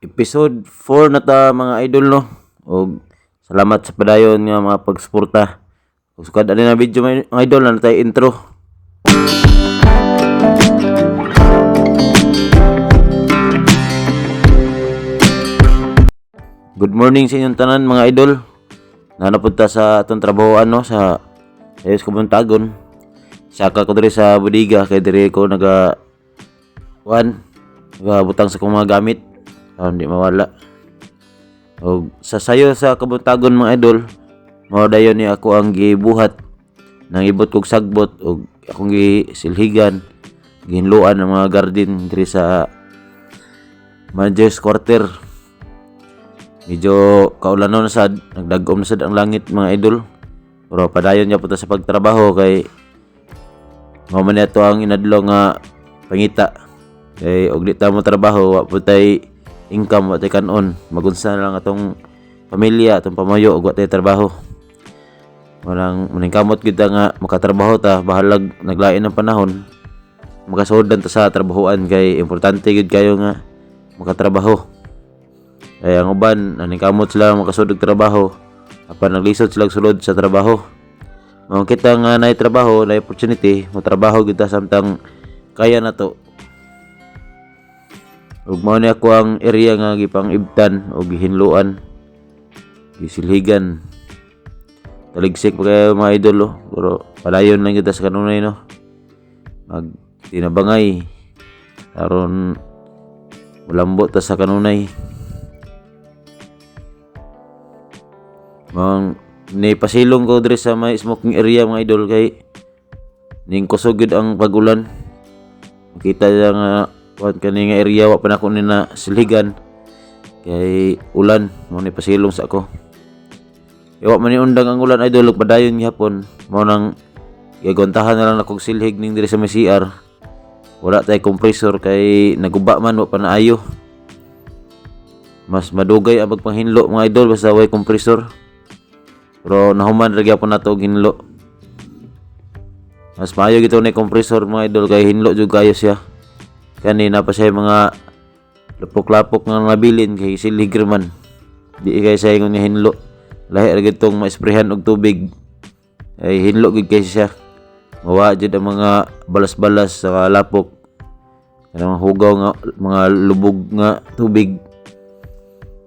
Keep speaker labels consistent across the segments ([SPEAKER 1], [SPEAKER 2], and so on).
[SPEAKER 1] Episode 4 na ta, mga idol, no. Og salamat sa padayon nga mga pagsuporta. Ug sukad ani na video, mga idol, na tayo intro. Good morning sa inyong tanan, mga idol. Nanapunta sa atong trabaho ano sa Ayos Kabuntagon. Saka ko diri sa bodega kay diri ko naga kuan, nagabutang sa akong mga gamit aron di mawala. Og sa sayo sa Kabuntagon, mga idol, mao dayon ni ako ang gibuhat nang ibot kog sagbot og akong gisilhigan, gihinloan ang mga garden diri sa manager's quarter. Medyo kaulanon na sad, nagdag-om na sad ang langit, mga idol. Pero padayon niya punta sa pagtrabaho kay mao man ato ang inadlaw nga pangita. Kay og di ta mo trabaho, wa pud tay income, wa tay kanon. Magunsa na lang atong pamilya, atong pamayo og wa tay trabaho. Walang maningkamot gyud ta nga makatrabaho ta, bahalag naglain ang panahon. Makasudan ta sa trabahoan kay importante gyud kayo nga makatrabaho. Kaya ang uban, naningkamot sila makasud og trabaho, apan naglisod sila sulod sa trabaho. Mao kita nga naay trabaho, naay opportunity, motrabaho gyud ta samtang kaya nato. Ug mao ni ako ang area nga gipang-ibtan o gihinloan, gisilhigan. Taligsik pa kayo, mga idol, oh. Pero padayon lang kita sa kanunay, no. Mag tinabangay aron mulambot ta sa kanunay. Mang ni pasilong ko diri sa may smoking area, mga idol, kay ning kusog gyud ang pag-ulan. Makita niya nga kuan kani nga area wa pa nako ni na silhigan kay ulan, mao ni pasilong sa ako. Iwa man ni undang ang ulan, idol, ug padayon gihapon, mao nang gigontahan na lang nako og silhig ning diri sa may CR. Wala tay compressor kay naguba man, wa pa naayo. Mas madugay ang pagpanghinlo, mga idol, basta way compressor. Pero nahuman ra gyapon nato og hinlo. Mas maayo gito ni compressor, mga idol, kay hinlo jud kayo siya. Kani na pa siya mga lapok-lapok nga nabilin kay silhig ra man. Di kay sa ingon nga hinlo. Lahi ra gyud tong maesprehan og tubig. Ay hinlo gyud kay siya. Mawa jud ang mga balas-balas sa lapok. Kanang hugaw nga mga lubog nga tubig.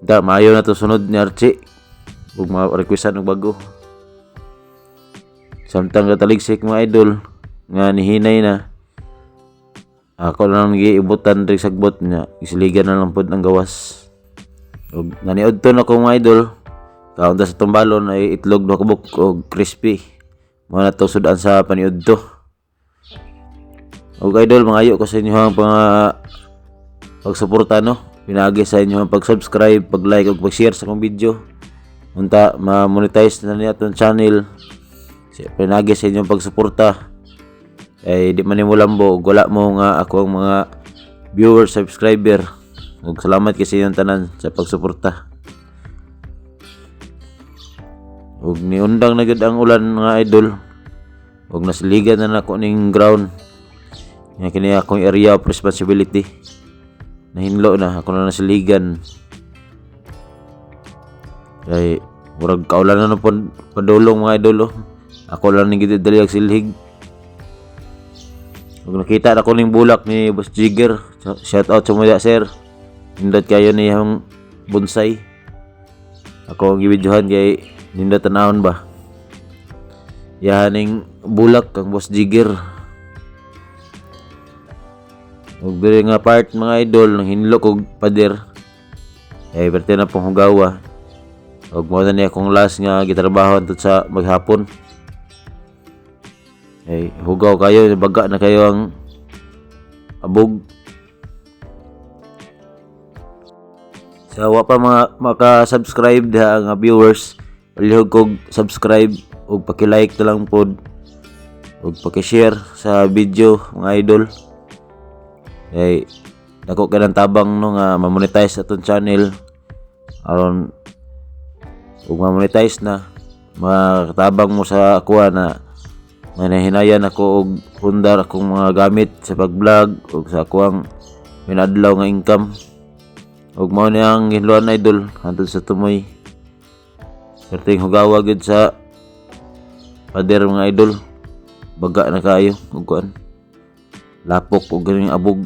[SPEAKER 1] Da maayo na to sunod ni Archie ug ma-requestan og bago. Samtang kataligsik, mga idol, nga nihinay na, ako lang giibutan diri sagbot niya, isiligan na lang pod ang gawas. Ug naniudto na ko, mga idol, kaon ta sa tumbalon ay itlog duha ka buok og crispy. Mao na to sudan sa paniudto. Og idol, mangayo ko sa inyo ang mga pagsuporta, no. Pinaagi sa inyo ang pag-subscribe, pag-like ug pag-share sa akong video. Unta ma-monetize na niya atong channel. Pinaagi sa inyong pagsuporta. Kay di man nimo lambo ug wala mo nga ako ang mga viewers, subscriber. Ug salamat kay sa inyong tanan sa pagsuporta. Ug niundang na gyud ang ulan, mga idol. Ug nasiligan na nako ning ground. Nga kini akong area of responsibility. Nahinlo na ako na nasiligan. Kay murag kaulan na pud padulong, mga idol, oh. Ako lang ning gidali og silhig. Ug nakita na ko ning bulak ni Boss Jigger. Shout out sa mga sir. Nindot kayo ni yung bonsai. Ako ang gibidyohan kay nindot tanawon ba. Yahan ning bulak kang Boss Jigger. Ug diri nga part, mga idol, nang hinlo kog pader. Eh perte na pong hugawa. Ug mao na ni akong last nga gitrabaho antud sa maghapon. Eh hugaw kayo, baga na kayo ang abog. Sa wa pa mga maka-subscribe diha nga viewers, palihog kog subscribe ug paki-like na lang pod ug paki-share sa video, mga idol. Kay dako kay ng tabang no nga ma-monetize atong channel aron ug ma-monetize na, makatabang mo sa akuha na manahinayan ako og pundar akong mga gamit sa pag-vlog ug sa akuang minadlaw nga income. Ug mao ni ang hinluan, idol, hantod sa tumoy. Perting hugawa gyud sa pader, mga idol. Baga na kaayo ug kuan. Lapok ug ganing abog.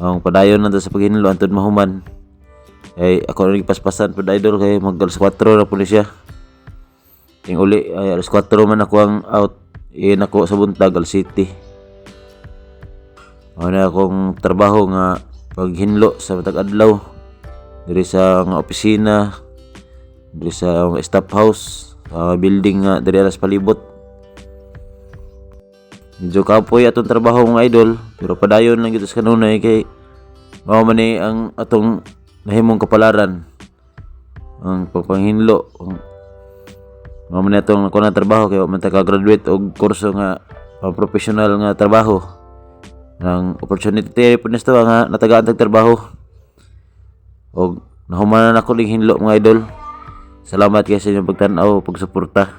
[SPEAKER 1] Ang padayon na ta sa paghinlo antud mahuman. Ay ako na paspasan pud, idol, kay mag alas 4 na pud ni siya. Ting uli ay alas 4 man ako ang out. Iyon ako sa buntag alas 7. Mao na akong trabaho nga paghinlo sa matag adlaw diri sa nga opisina, diri sa mga staff house, sa building nga diri alas palibot. Medyo kapoy atong trabaho, mga idol, pero padayon lang gyud sa kanunay kay mao man ni ang atong nahimong kapalaran, ang pagpanghinlo. Ang mao man ni atong nakuha na trabaho kay wa man ta ka-graduate og kurso nga pang professional nga trabaho. Ang opportunity pud ni nga natagaan tag trabaho. Og nahumanan ako ning hinlo, mga idol. Salamat kay sa inyong pagtan-aw, pagsuporta.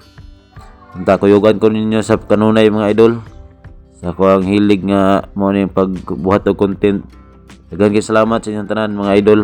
[SPEAKER 1] Unta kuyugan ko ninyo sa kanunay, mga idol. Sa ako ang hilig nga mao ni pagbuhat og content. Daghang kay salamat sa inyong tanan, mga idol.